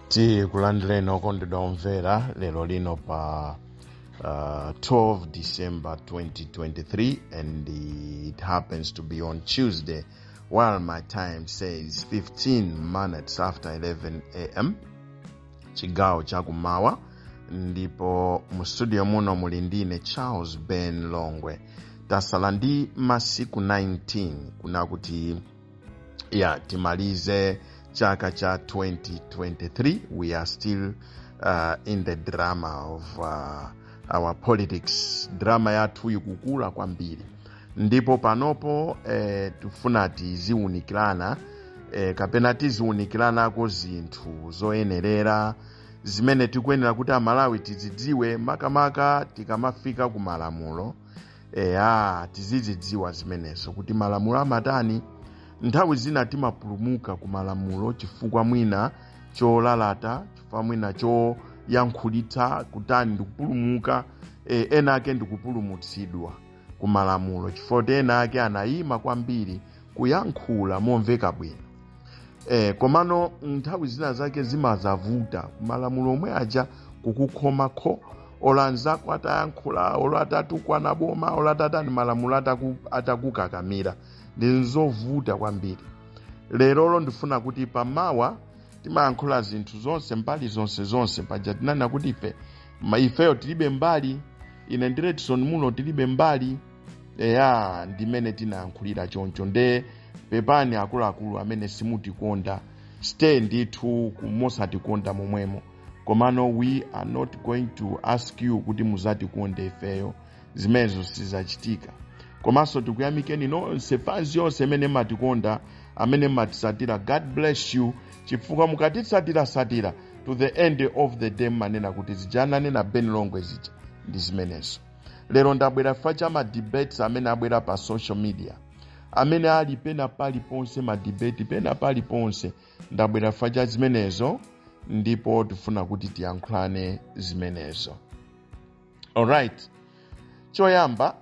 Tikulandireni okondedwa omvera lero lino pa 12 December 2023, and it happens to be on Tuesday, while my time says 15 minutes after 11 a.m., chigawo chakumawa. Ndipo mu studio muno muli ndine Charles Ben Longwe. Tasala ndi masiku 19 kuna kuti ya timalize chaka cha 2023. We are still in the drama of our politics. Drama yathu ikukula kwambiri, ndipo panopo tifuna tiziwunikirana kapena tiziwunikiranako zinthu zoyenerera zimene tikuyenera kuti Amalawi tizidziwe, makamaka tikamafika ku malamulo. Tizizidziwa zimenezo kuti malamulo amatani. Nthawi zina timapulumuka ku malamulo chifukwa mwina cholalata, chifukwa mwina choyankhulitsa kutani, ndikupulumuka. Ena ake ndikupulumutsidwa ku malamulo chifukwa kuti ena ake anayima kwambiri kuyankhula momveka bwino. Komano nthawi zina zake zimazavuta kumalamulo omwe aja kukukhomakho, olo anzako atayankhula, olo atatukwana boma, olo atatani, malamulo atakukakamira, ndi nzovuta kwambiri. Lerolo ndifuna kuti pamawa timayankhula zinthu zonse, mbali zonse zonse. Paja tinanena kuti ife ifeyo tilibe mbali. Ine ndi Redson muno tilibe mbali. Eya, ndimene tinayankhulira choncho. Nde pepani akuluakulu amene simutikonda, stay ndithu mosatikonda momwemo, komano we are not going to ask you kuti muzatikonde ifeyo, zimenezo sizachitika. Komanso tikuyamikeni nonse, fans yonse imene matikonda, amene matisatira. God bless you, chifukwa mukatitsatira-satira, to the end of the day manena kuti zija ananena Ben Longwe zija ndi zimenezo. Lero ndabwera chifukwa cha ma debates amene abwera pa social media, amene ali pena paliponse, ma debate pena paliponse. Ndabwera chifukwa cha zimenezo, ndipo tifuna kuti tiyankhulane zimenezo. Alright, choyamba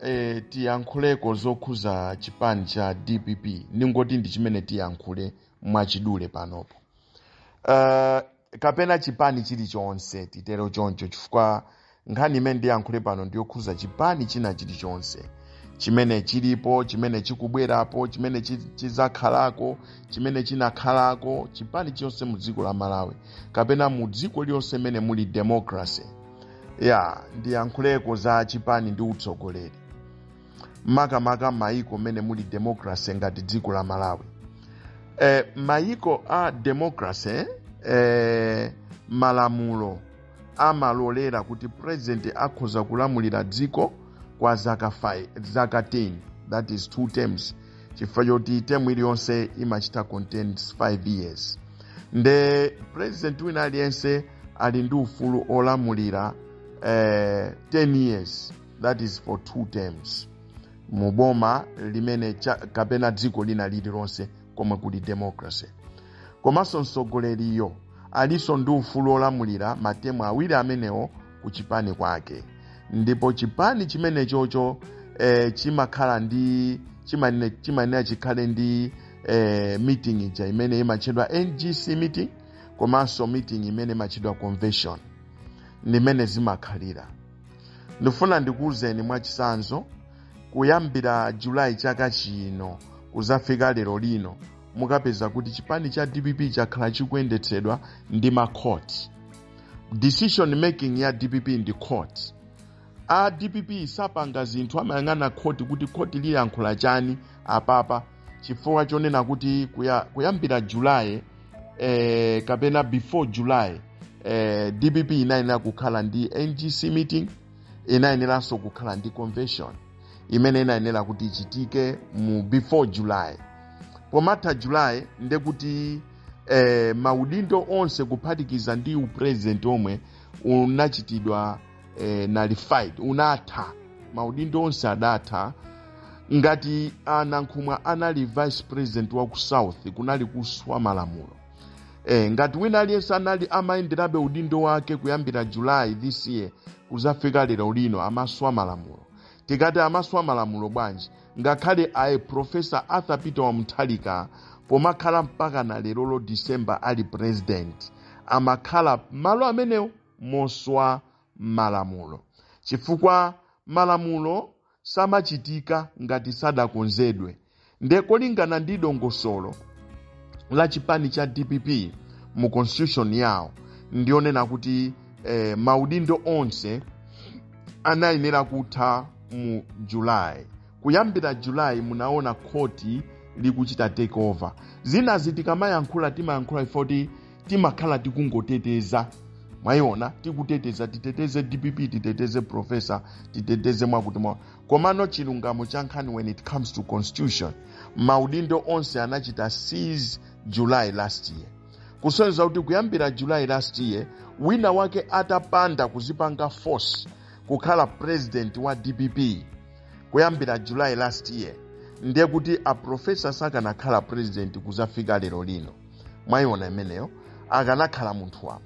tiyankhuleko zokhuza chipani cha DPP. Ningoti ndi chimene tiyankhule mwachidule panopo, kapena chipani chilichonse, titero choncho, chifukwa nkhani imene ndiyankhule pano ndiyokhuza chipani china chilichonse chimene chilipo, chimene chikubwerapo, chimene chizakhalako, chimene chinakhalako, chipani chonse mu dziko la Malawi kapena mu dziko liyonse imene muli democracy. Ya, ndiyankhuleko za chipani ndi utsogoleri, makamaka maiko mene muli democracy ngati dziko la Malawi. Maiko a democracy, malamulo amalolera kuti president akhoza kulamulira dziko kwa zaka 5, zaka 10, that is two terms, chifukwa choti term iliyonse imachita contains 5 years. Nde president wina aliyense ali ndi ufulu olamulira 10 years, that is for two terms, mu boma limene kapena dziko lina lililonse komwe kuli democracy. Komanso mtsogoleriyo alinso ndi ufulu olamulira ma term awiri amenewo ku chipani kwake, ndipo chipani chimenechocho chimakhala ndi chimanena chikhale ndi meeting ija imene imatchedwa NGC meeting, komanso meeting imene imatchedwa convention, ndimene zimakhalira. Ndifuna ndikuwuzeni mwachitsanzo, kuyambira Julayi chaka chino kuzafika lero lino, mukapeza kuti chipani cha DPP chakhala chikuyendetsedwa ndi ma court. Decision making ya DPP ndi court. A DPP sapanga zinthu, amayang'ana court kuti court liyankhula chani apapa, chifukwa chonena kuti kuyambira Julayi kapena before July, DPP inayenera kukhala ndi NGC meeting, inayeneranso kukhala ndi convention imene inayenera kuti ichitike mu before July. Pomatha July ndekuti maudindo onse kuphatikiza ndi upresident omwe unachitidwa nullified, unatha, maudindo onse adatha. Ngati Anankhumwa anali vice president wa ku South, kunali kuswa malamulo. Ngati wina aliyense anali amayenderabe udindo wake kuyambira July this year kuzafika lero lino, amaswa malamulo. Tikati amaswa malamulo bwanji? Ngakhale aye Professor Arthur Peter Mutharika, pomakhala mpaka na lerolo December ali president, Amakhala malo amenewo moswa malamulo, chifukwa malamulo samachitika ngati sadakonzedwe. Nde kolingana ndi dongosolo la chipani cha DPP mu constitution yawo, ndionena kuti maudindo onse anayenera kutha mu July. Kuyambira July munaona khoti likuchita take over. Zinazi tikamayankhula, timayankhula ifoti timakhala tikungoteteza, mwayiona, tikuteteza, titeteze DPP, titeteze professor, titeteze mwakuti mwa. Komano chilungamo cha nkhani, when it comes to constitution, maudindo onse anachita cease July last year, kusonyeza kuti kuyambira July last year, wina wake atapanda kuzipanga force kukhala president wa DPP kuyambira July last year, ndiye kuti a professor sakanakhala president kuzafika lero lino. Mwayiona imeneyo? Akanakhala munthu wamba.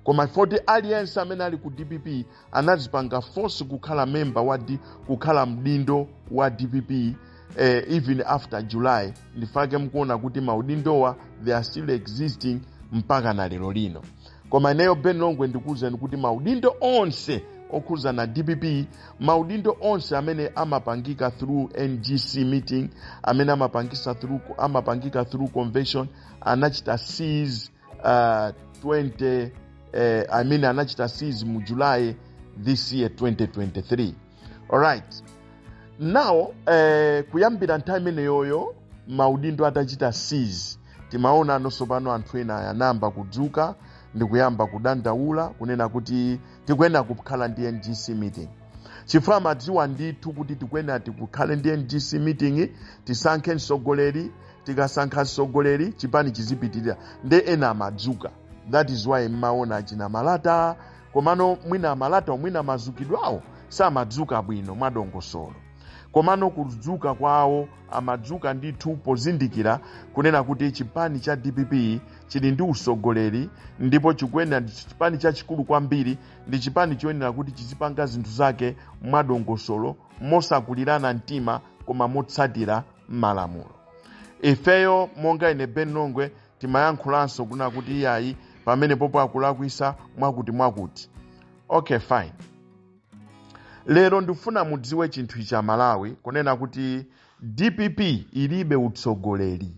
Koma foti aliyense amene ali ku DPP anazipanga force kukhala member wa kukhala mdindo wa DPP even after July, ndifake mukuona kuti maudindowa, they are still existing mpaka na lero lino. Koma ineyo Ben Longwe ndikuwuzeni kuti maudindo onse okhuza na DPP, maudindo onse amene amapangika through NGC meeting, amene amapangika through convention, anachita cease 20 I mean, anachita cease mu July this year, 2023. Alright, now kuyambira nthawi imeneyoyo, maudindo atachita cease, timaona anonso pano anthu ena anayamba kudzuka ndi kuyamba kudandaula kunena kuti tikuyenera kukhala ndi NGC meeting, chifukwa amadziwa ndithu kuti tikuyenera tikukhale ndi NGC meeting, tisankhe mtsogoleri. Tikasankha mtsogoleri, chipani chizipitirira. Nde ena amadzuka, that is why mmaona achina Malata. Komano mwina amalata, mwina mazukidwe awo samadzuka bwino mwadongosolo, komano kudzuka kwawo amadzuka ndithu pozindikira kunena kuti chipani cha DPP chili ndi usogoleri, ndipo chikuyenera, ndi chipani chachikulu kwambiri, ndi chipani choyenera kuti chizipanga zinthu zake mwadongosolo, mosakulirana mtima, koma motsatira malamulo. Ifeyo monga ine Ben Longwe timayankhulanso kuna kuti iyayi, pamene popo akulakwisa mwakuti mwakuti. Okay, fine. Lero ndifuna mudziwe chinthu ichi, Malawi, kunena kuti DPP ilibe utsogoleri.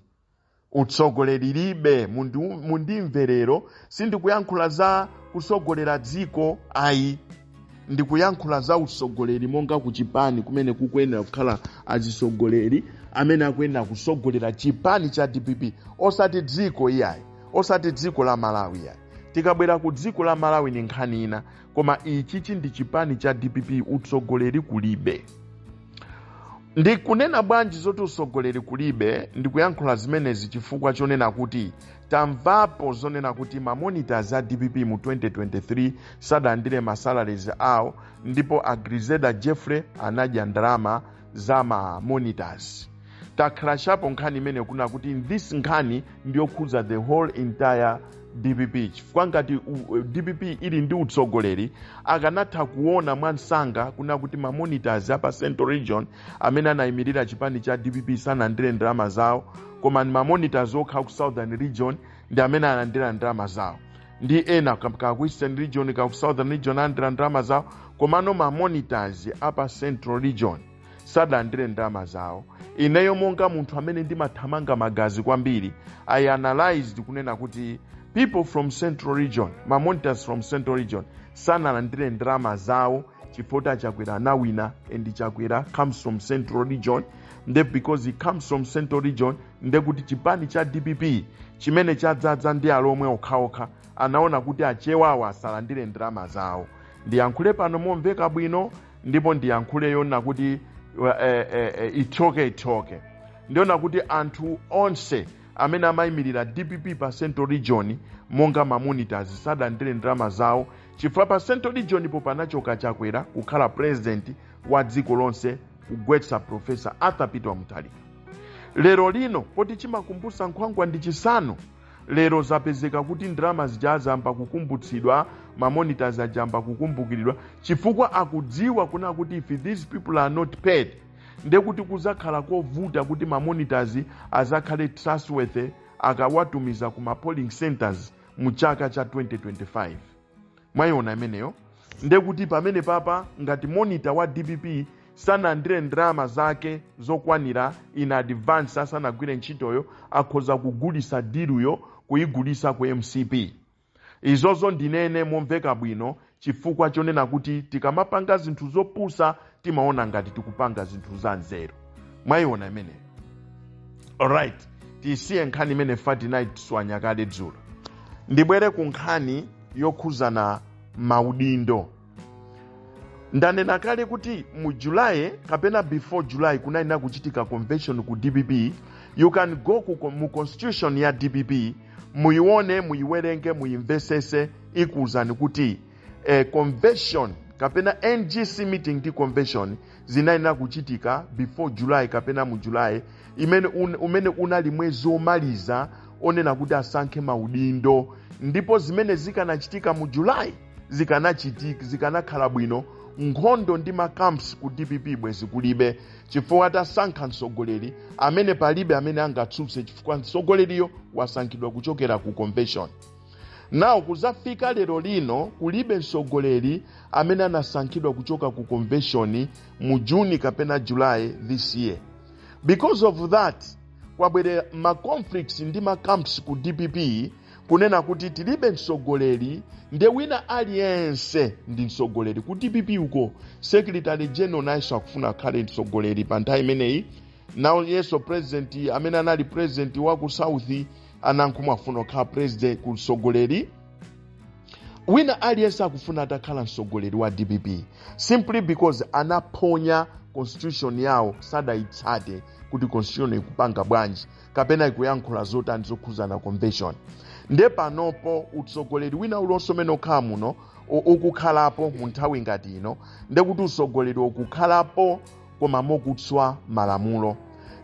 Utsogoleri ilibe. Mundimverero, sindikuyankhula za kusogolera dziko ayi, ndikuyankhula za utsogoleri monga kuchipani kumene kukuyenera kukhala azisogoleri amene akuyenera kusogolera chipani cha DPP, osati dziko iyayi, osati dziko la Malawi iyayi. Tikabwera ku dziko la Malawi ni nkhani ina, koma ichichi ndi chipani cha DPP, utsogoleri kulibe. Ndikunena bwanji zoti utsogoleri kulibe? Ndikuyankhula zimenezi chifukwa chonena kuti tamvapo zonena kuti mamonitors a DPP mu 2023 sadalandire masalaries awo, ndipo a Grezelder Jeffrey anadya ndalama za ma monitors. Takhala chapo nkhani imene kuna kuti this nkhani ndiyokhuza the whole entire DPP, chifukwa ngati DPP ili ndi utsogoleri, akanatha kuona mwansanga kuna kuti ma monitors apa Central Region amene anayimirira chipani cha DPP sanalandire ndalama zawo, koma ma monitors okha ku Southern Region ndi amene analandira ndalama zawo, ndi ena ka ku Eastern Region, ka ku Southern Region analandira ndalama zawo, komano ma monitors apa Central Region sadalandire ndalama zawo. Ineyo monga munthu amene ndimathamanga magazi kwambiri, I analyzed kunena kuti people from Central Region, ma monitors from Central Region, sanalandire ndalama zawo chifukwa Chakwera anawina, and Chakwera comes from Central Region. Nde because he comes from Central Region, nde kuti chipani cha DPP chimene chadzadza ndi alomwe okhaokha, anaona kuti achewawo asalandire ndalama zawo. Ndiyankhule pano momveka bwino, ndipo ndiyankhule yona kuti ithoke ithoke. Ndiona kuti anthu onse amene amayimirira DPP pa Central Region monga ma monitors sadalandire ndalama zawo chifukwa pa Central Region po panachoka Chakwera kukhala president wa dziko lonse, kugwetsa Professor Arthur Peter Mutharika. Lero lino, poti chimakumbutsa nkhwangwa ndi chisanu, lero zapezeka kuti ndalama zija zayamba kukumbutsidwa, ma monitors ajamba kukumbukiridwa, chifukwa akudziwa kuna kuti if these people are not paid, ndekuti kuzakhala kovuta kuti ma monitors azakhale trustworthy akawatumiza kuma polling centers. Mu chaka cha 2025, mwayiona imeneyo? Ndekuti pamene papa ngati monitor wa DPP sanalandire ndalama zake zokwanira in advance asanagwire ntchitoyo, akhoza kugulisa deal yo, kuyigulisa ku MCP. Izozo ndinene momveka bwino, chifukwa chonena kuti tikamapanga zinthu zopusa timaona ngati tikupanga zinthu za nzeru. Mwayiona imeneyo? Alright, tisiye nkhani imene fatinai tiswanya kale dzulo. Ndibwere ku nkhani yokhuzana maudindo. Ndanena kale kuti mu July kapena before July kunayenera kuchitika convention ku DPP. You can go mu constitution ya DPP, muione, muiwerenge, muimvesese. Ikuwuzani kuti convention kapena NGC meeting ndi convention zinayenera kuchitika before July kapena mu July umene unali mwezi womaliza onena kuti asankhe maudindo. Ndipo zimene zikanachitika mu July zikanachitika, zikanakhala bwino. Nkhondo ndi ma camps ku DPP bwezi kulibe, chifukwa tasankha mtsogoleri amene palibe amene angatsutse, chifukwa mtsogoleriyo wasankhidwa kuchokera ku convention. Now kuzafika lero lino kulibe mtsogoleri amene anasankhidwa kuchoka ku convention mu Juni kapena July this year. Because of that, kwabwera ma conflicts ndi ma camps ku DPP, kunena kuti tilibe mtsogoleri, nde wina aliyense ndi mtsogoleri ku DPP uko. Secretary general nayenso akufuna akhale mtsogoleri pa nthawi imeneyi. Nawo yeso president amene anali president wa ku South, a Nankhumwa, afuna kukhala president ku mtsogoleri. Wina aliyense akufuna atakhala mtsogoleri wa DPP, simply because anaphonya constitution yawo, sadayitsate kuti constitution ikupanga bwanji kapena ikuyankhula zotani zokhuzana convention. Nde panopo utsogoleri wina uliwonse umene ukhala muno ukukhalapo mu nthawi ngati ino, ndekuti utsogoleri ukukhalapo koma mokutswa malamulo.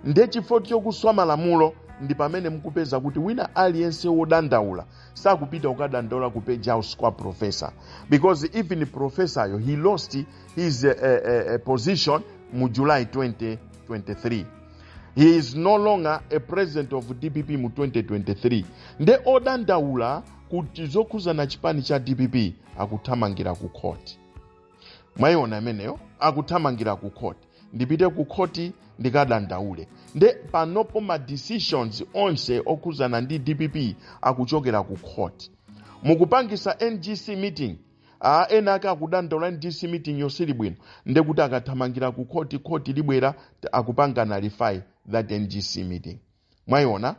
Nde chifukwa chokuswa malamulo ndi pamene mukupeza kuti wina aliyense wodandaula sakupita kukadandaula ku Page House kwa professor, because even professor yo, he lost his position mu July 2023. He is no longer a president of DPP mu 2023. Nde odandaula kuti zokhuzana chipani cha DPP akuthamangira ku court. Mwayiona imeneyo? Akuthamangira ku court, ndipite ku court ndikadandaule. Nde panopo ma decisions onse okhuzana ndi DPP akuchokera ku court. Mukupangisa NGC meeting, ena ake akudandaula NGC meeting yosili bwino, ndekuti akathamangira ku court, court libwera, akupanga nullify that NGC meeting. Mwayiona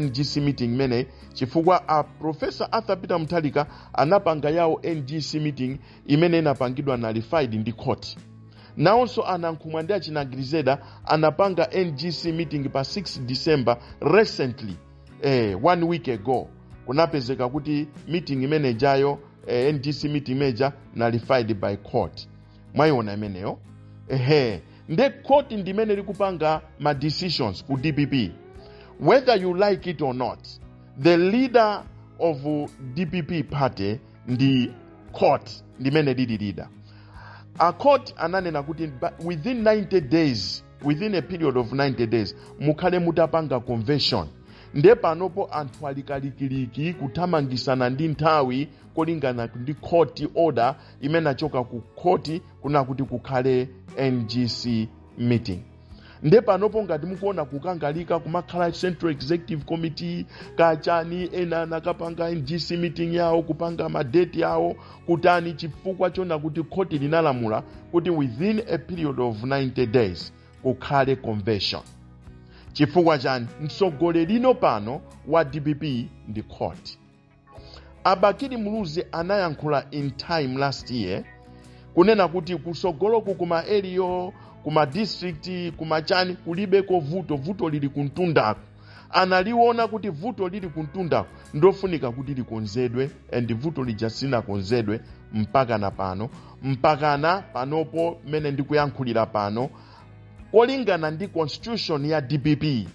NGC meeting imeneyi? Chifukwa a Professor Arthur Peter Mutharika anapanga yawo NGC meeting imene inapangidwa nullified ndi court. Nawonso a Nankhumwa ndi achina Grezelder anapanga NGC meeting pa 6 December recently, one week ago. Kunapezeka kuti meeting imene jayo, NGC meeting imeja, nullified by court. Mwayiona imeneyo? Ehe, nde court ndimene likupanga ma decisions ku DPP. Whether you like it or not, the leader of DPP party ndi court, ndimene lili leader. A court ananena kuti within 90 days, within a period of 90 days, mukhale mutapanga convention. Nde panopo anthu ali kalikiliki kuthamangisana ndi nthawi kolingana ndi court order imene achoka ku court kuna kuti kukhale NGC meeting. Nde panopo ngati mukuona kukangalika, kumakhala Central Executive Committee kachani, ena anakapanga NGC meeting yawo, kupanga ma date yawo kutani, chifukwa chona kuti khoti linalamula kuti within a period of 90 days kukhale convention. Chifukwa chani? Mtsogolerino pano wa DPP ndi court. A Bakili Muluzi anayankhula in time last year kunena kuti kusogoloku kuma area, kuma district, kumachani kulibeko vuto, vuto lili kuntundako. Analiona kuti vuto lili kuntundako ndofunika kuti likonzedwe, and vuto lija sinakonzedwe mpaka na pano. Mpakana panopo mmene ndikuyankhulira pano, kolingana ndi constitution ya DPP,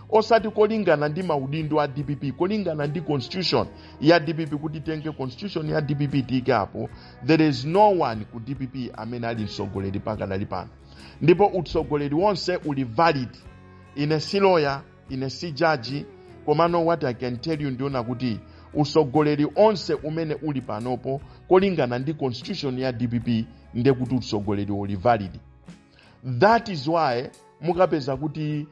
osati kolingana ndi maudindo a DPP, kolingana ndi constitution ya DPP, kuti tenge constitution ya DPP tiyike apo, there is no one ku DPP amene ali mtsogoleri pakadali pano, ndipo utsogoleri wonse uli valid. Ine si lawyer, ine si jaji, komano what I can tell you ndiona kuti Usogoleri onse umene uli panopo kolingana ndi constitution ya DPP, ndekuti usogoleri uli valid. That is why mukapeza kuti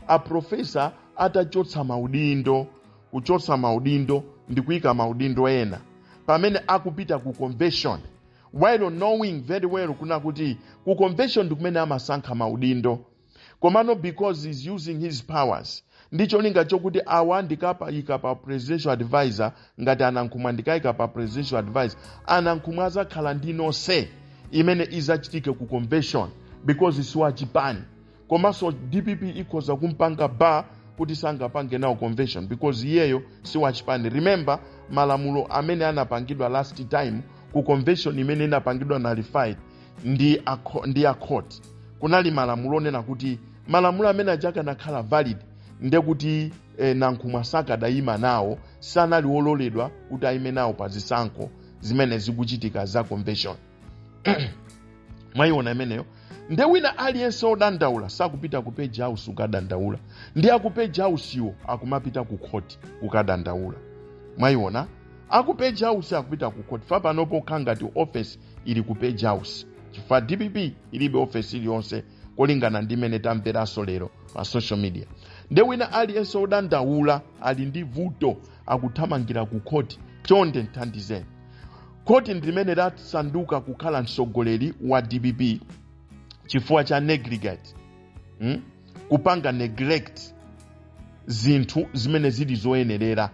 aprofesa atachotsa maudindo, kuchotsa maudindo ndi kuyika maudindo ena pamene akupita ku convention, while knowing very well kuna kuti ku convention ndi kumene amasankha maudindo, komano because he's using his powers ndi cholinga chokuti awa ndikapayika pa presidential advisor, ngati Anankhumwa ndikayika pa presidential advisor, Anankhumwa azakhala ndi no say imene izachitike ku convention because siwachipani. Komanso DPP ikhoza kumpanga bar kuti sangapange nawo convention because iyeyo siwachipani. Remember, malamulo amene anapangidwa last time ku convention imene inapangidwa nullified ndi a court, kunali malamulo onena kuti malamulo amene aja akanakhala valid, ndekuti Nankhumwa sakadayima nawo, sanali wololedwa kuti ayime nawo pa zisankho zimene zikuchitika za convention. Mwayiona imeneyo? Nde wina aliyense odandaula sakupita ku Page House kukadandaula, ndi aku Page House iwo akumapita ku court kukadandaula. Mwayiona? Aku Page House akupita ku court. Fa panopo kukhala ngati office ili ku Page House, chifukwa DPP ilibe office iliyonse kolingana ndi imene tamveranso lero pa social media. Nde wina aliyense odandaula ali ndi vuto akuthamangira ku court: "Chonde nthandizeni." Khoti ndimene lasanduka kukhala mtsogoleri wa DPP chifukwa cha negligent, Kupanga neglect zinthu zimene zili zoyenerera,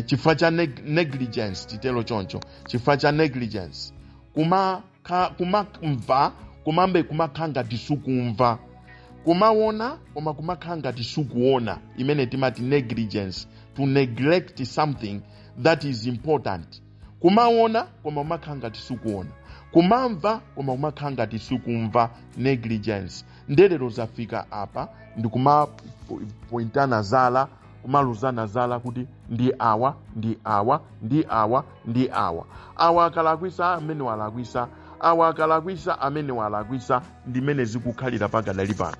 chifukwa cha negligence, titelo choncho, chifukwa cha negligence, kumamva komambe kumakhala ngati sukumva, kumaona koma kumakhala ngati sukuona, imene timati negligence, to neglect something that is important. Kumaona koma kumakhala ngati sukuona, kumamva koma kumakhala ngati sukumva, negligence. Ndelero zafika apa ndikumapointana zala, kumaluzana zala kuti ndi awa, ndi awa, ndi awa, ndi awa, awa akalakwisa, amene walakwisa, awa akalakwisa, amene walakwisa. Ndimene zikukhalira pakadali pano.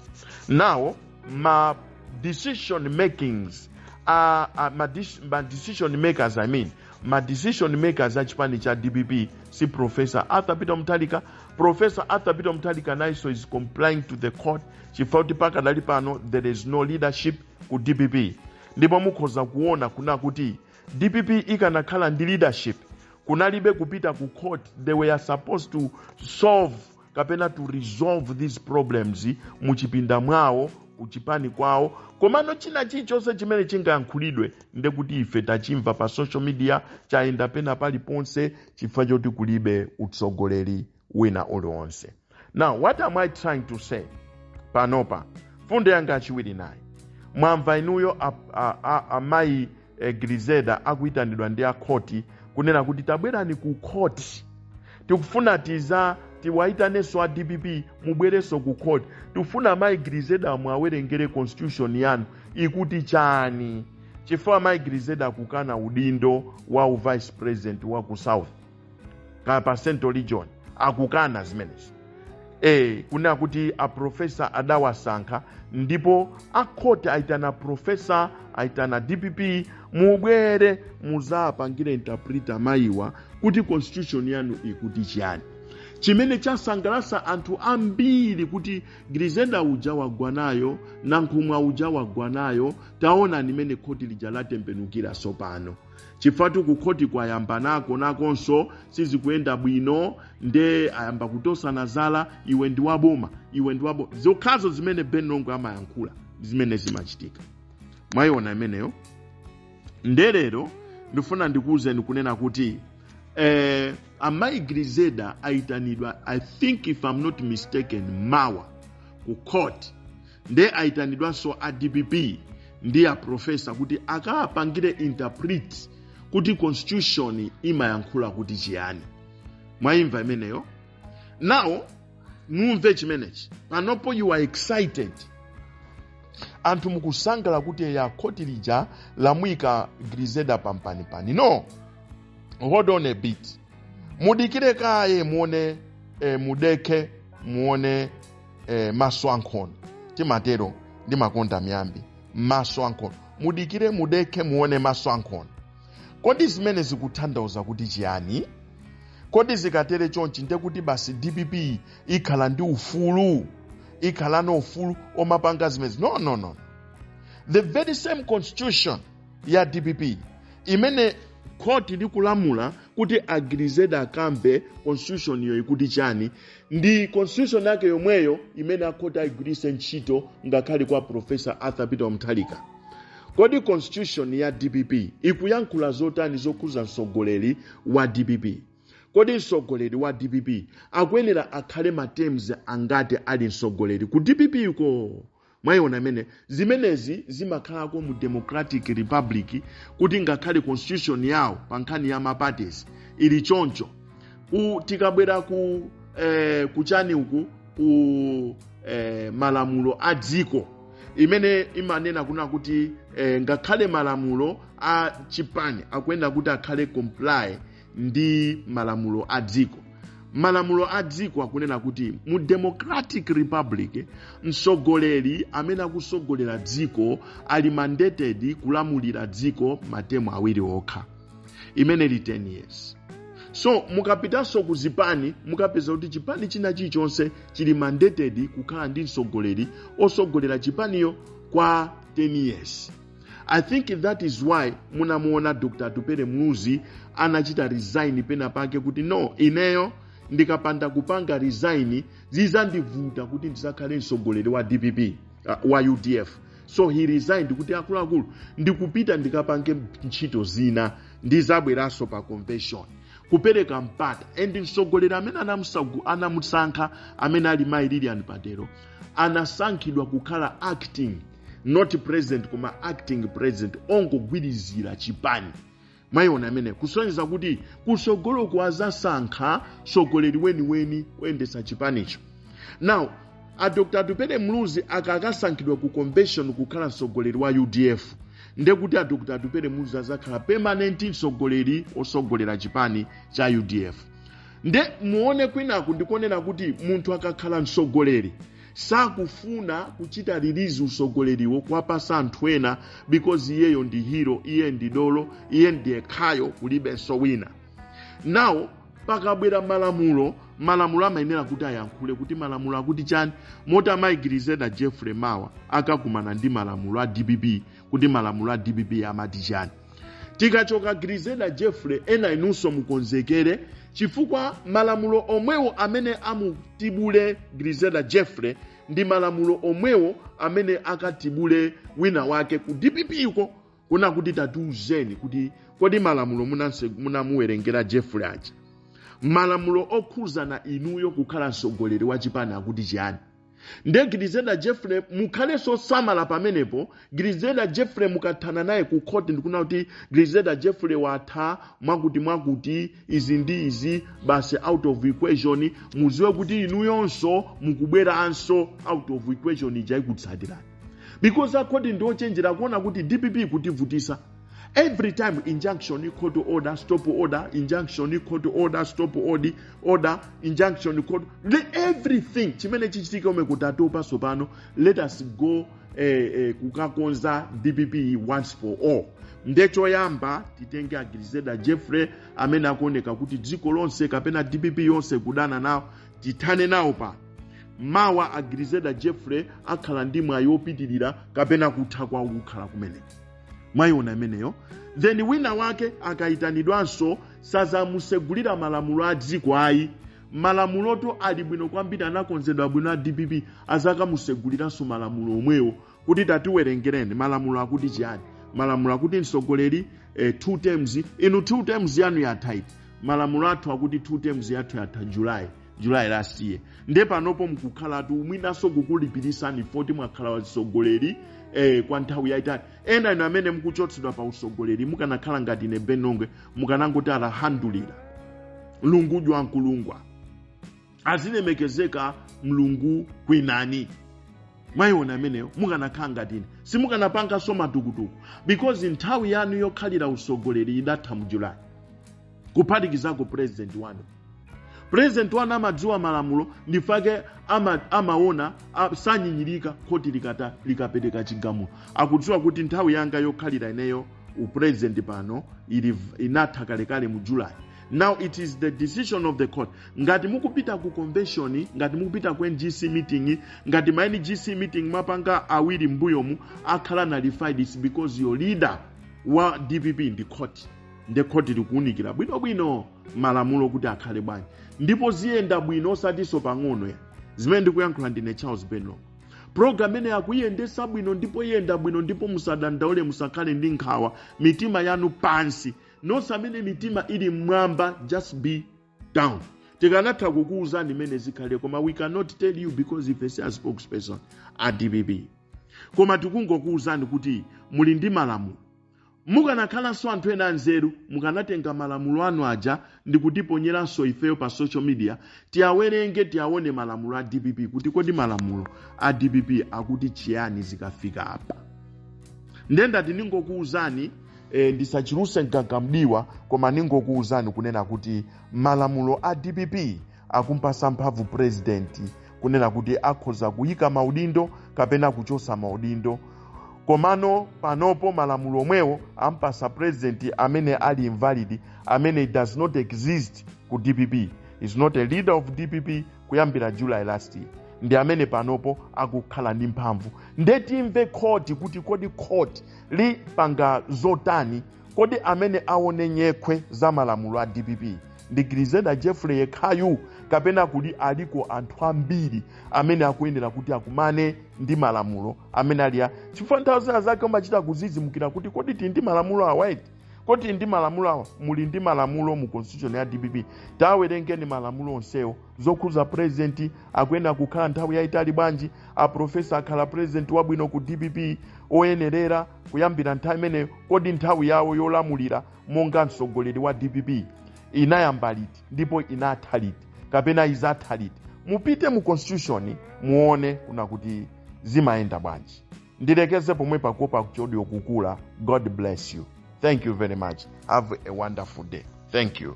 Now ma decision makings, ma decision makers, I mean ma decision makers a chipani cha DPP si Professor Arthur Peter Mutharika. Professor Arthur Peter Mutharika nayenso is complying to the court, chifukwa kuti pakadali pano there is no leadership ku DPP. Ndipo mukhoza kuona kuna kuti DPP ikanakhala ndi leadership, kunalibe kupita ku court. They were supposed to solve kapena to resolve these problems muchipinda mwawo, kuchipani kwawo. Komano china chilichonse chimene chingayankhulidwe, ndekuti ife tachimva pa social media, chayenda pena paliponse, chifukwa choti kulibe utsogoleri wina uliwonse. Now what am I trying to say panopa? Fundo yanga achiwiri nayi. Mwamva inuyo amayi Grizeda akuyitanidwa ndi akhoti kunena kuti tabwerani ku khoti, tikufuna tiza tiwayitanenso a DPP, mubwerenso ku court, tikufuna amayi Grizeda mwawerengere constitution yanu ikuti chani, chifukwa amayi Grizeda akukana udindo wa vice president wa ku South pa Central Region, akukana zimenezi, kunena kuti aprofesa adawasankha. Ndipo akhoti aitana profesa, aitana DPP, mubwere muzapangire interpret amayiwa kuti constitution yanu ikuti chiyani. Chimene chasangalatsa anthu ambiri kuti Grizeda uja wagwa nayo, Nankhumwa uja wagwa nayo. Taona nimene khoti lija latembenukira sopano, chifukwa ku khoti kwayamba nako nakonso sizikuyenda bwino, nde ayamba kutosana zala: iwe ndi waboma, iwe ndi waboma. Zokhazo zimene Ben Longwe amayankhula zimene zimachitika. Mwayiona imeneyo? Ndelero ndifuna ndikuwuzeni kunena kuti amayi Grizeda ayitanidwa, I think if I'm not mistaken, mawa ku court. Nde ayitanidwanso a DPP ndi a profesa kuti akapangire interpret kuti constitution imayankhula kuti chiyani. Mwayimva imeneyo? Now mumve chimenechi. Panopo you are excited, anthu mukusangala kuti ya khoti lija lamuyika Grizeda pampanipani. No, hold on a bit, mudikire kaye muone, mudekhe muone, maso ankhono. Timatero, ndimakonda miyambi, maso ankhono. Mudikire, mudekhe, muone maso ankhono. Kodi zimene zikutanthauza kuti chiyani? Kodi zikatere chonchi, ndekuti basi DPP ikhala ndi ufulu, ikhala no ufulu omapanga zimezi? No, no, no. The very same constitution ya DPP imene khoti likulamula kuti a Grezelder akamve constitution iyo ikuti chani, ndi constitution yake yomweyo imene akhoti ayigwiritse ntchito ngakhale kwa Professor Arthur Peter Mutharika. Kodi constitution ya DPP ikuyankhula zotani zokhuza mtsogoleri wa DPP? Kodi mtsogoleri wa DPP akuyenera akhale ma terms angati ali mtsogoleri ku DPP ko? Mwayiona imene zimenezi zimakhalako mu Democratic Republic, kuti ngakhale constitution yawo pa nkhani ya ma parties ili choncho. Tikabwera kuchani uku, ku malamulo a dziko imene imanena kuna kuti ngakhale malamulo a chipani akuyenera kuti akhale comply ndi malamulo a dziko. Malamulo a dziko akunena kuti mu Democratic Republic, mtsogoleri amene akusogolera dziko ali mandated kulamulira dziko ma term awiri okha, imene ili 10 years. So mukapitanso ku zipani, mukapeza kuti chipani china chilichonse chili mandated kukhala ndi mtsogoleri osogolera chipaniyo kwa 10 years. I think that is why munamuona Dr Atupele Muluzi anachita resign pena pake kuti, "No, ineyo ndikapanda kupanga resign zizandivuta kuti ndisakhale mtsogoleri wa DPP, wa UDF." So he resigned kuti, "Akuluakulu, ndikupita ndikapange ntchito zina, ndizabweranso pa convention," kupereka mpata. And mtsogoleri amene anamusankha, amene ali Mayi Lilian Patel, anasankhidwa kukhala acting, not president, koma acting president, ongogwirizira chipani. Mwayiona amene kusonyeza kuti kusogoloko azasankha mtsogoleri weniweni oyendetsa chipanicho. Now a Dr Atupele Muluzi akakasankhidwa ku convention kukhala mtsogoleri wa UDF, ndekuti a Dr Atupele Muluzi azakhala permanent mtsogoleri osogolera chipani cha UDF. Nde muone kwinaku ndikuonera kuti munthu akakhala mtsogoleri sakufuna kuchita release usogoleriwo kuwapasa anthu ena, because iyeyo ndi hero, iye ndi dolo, iye ndiye khayo, kulibenso wina. Now pakabwera malamulo, malamulo amayenera kuti ayankhule kuti malamulo akuti chani. Moti amayi Grezelder Jeffrey mawa akakumana ndi malamulo a DPP, kuti malamulo a DPP amati chani. Tikachoka Grezelder Jeffrey, ena inunso mukonzekere, chifukwa malamulo omwewo amene amutibule Grezelder Jeffrey ndi malamulo omwewo amene akatibule wina wake ku DPP iko, kuna kuti, "Tatiuzeni kuti kodi malamulo munamuwerengera Jeffrey aja, malamulo okhuzana inuyo kukhala mtsogoleri wa chipani akuti chiyani?" Nde Grezelder Jeffrey mukhalenso samala pamenepo. Grezelder Jeffrey mukathana naye ku court, ndikuna kuti Grezelder Jeffrey watha mwakuti mwakuti, izi ndi izi, basi, out of equation. Muziwe kuti inuyonso mukubweranso out of equation ija ikutsatirani, because akhoti ndi ochenjera kuona kuti DPP kutivutisa every time: injunction, court order, stop order, injunction, court order, stop order, order, injunction, court, everything chimene chichitika ume kuti atopa. Pano let us go kukakonza DPP once for all. Ndechoyamba titenge a Grezelder Jeffrey amene akuoneka kuti dziko lonse kapena DPP yonse kudana nawo, tithane nawo pa mawa. A Grezelder Jeffrey akhala ndi mwayi wopitirira kapena kutha kwawo kukhala kumeneko. Mwayiona imeneyo? Then wina wake akayitanidwanso sazamusegulira malamulo a dziko ayi. Malamuloto ali bwino kwambiri, anakonzedwa bwino a DPP. Azakamuseguliranso malamulo omwewo kuti, "Tatiwerengereni malamulo akuti chiyani? Malamulo akuti mtsogoleri two terms. Inu two terms yanu yatha iti? Malamulo athu akuti two terms yathu yatha July last year. Nde panopo mukukhalatu mwinanso kukulipirisani foti mwakhala watsogoleri kwa nthawi yayitali. Ena inu amene mukuchotsedwa pa usogoleri, mukanakhala ngati ine Benongwe, mukanangoti alhamdulillah, lungudwa nkulungwa, azilemekezeka Mlungu kwinani." Mwayiona ameneyo? Mukanakhala ngati ine simukanapanganso matukutuku, because nthawi yanu yokhalira usogoleri idatha mu July, kuphatikizako president wanu. President wanu amadziwa malamulo, ndifake amaona sanyinyirika khoti likata likapereka chigamulo. Akudziwa kuti nthawi yanga yokhalira ineyo upresident pano ili inatha kalekale mu July. Now it is the decision of the court. Ngati mukupita ku convention, ngati mukupita ku NGC meeting, ngati ma NGC meeting mapanga awiri mbuyomu akhala nullified, is because your leader wa DPP ndi court. Nde court likuwunikira bwinobwino malamulo kuti akhale bwanji, ndipo ziyenda bwino, osatinso pang'ono ya. Zimene ndikuyankhula ndine Charles Benlo. Program imene akuyiyendesa bwino ndipo iyenda bwino, ndipo musadandaule, musakhale ndi nkhawa, mitima yanu pansi. Nonse amene mitima ili mmwamba, just be down. Tikanatha kukuwuzani imene zikhale, koma we cannot tell you because ife si a spokesperson a DPP. Koma tikungokuwuzani kuti muli ndi malamulo. Mukanakhalanso anthu ena anzeru, mukanatenga malamulo anu aja ndi kutiponyeranso ifeyo pa social media, tiawerenge, tiaone malamulo a DPP, kuti kodi malamulo a DPP akuti chiyani zikafika apa. Ndendati ningokuwuzani, ndisachiluse mgagamdiwa, koma ningokuwuzani kunena kuti malamulo a DPP akumpasa mphamvu president kunena kuti akhoza kuyika maudindo kapena kuchosa maudindo. Komano panopo malamulo omwewo ampasa president amene ali invalid, amene does not exist ku DPP, is not a leader of DPP kuyambira July last year, ndi amene panopo akukhala ndi mphamvu. Ndetimve khoti kuti kodi khoti lipanga zotani. Kodi amene aone nyekhwe za malamulo a DPP ndi Grezelder Jeffrey yekhayu, kapena kuli aliko anthu ambiri amene akuyenera kuti akumane ndi malamulo amene ali? Chifukwa nthawi zina zake umachita kuzizimukira kuti kodi tili ndi malamulo awa eti? Kodi tili ndi malamulo awa? Muli ndi malamulo mu constitution ya DPP. Tawerengeni malamulo onsewo zokhuza president akuyenera kukhala nthawi yayitali bwanji. Aprofesa akhala president wabwino ku DPP oyenerera kuyambira nthawi imeneyo. Kodi nthawi yawo yolamulira monga mtsogoleri wa DPP inayamba liti ndipo inatha liti kapena izatha liti? Mupite mu constitution muone kuna kuti zimayenda bwanji. Ndilekeze pomwe pakuopa kuchodyo kukula. God bless you. Thank you very much. Have a wonderful day. Thank you.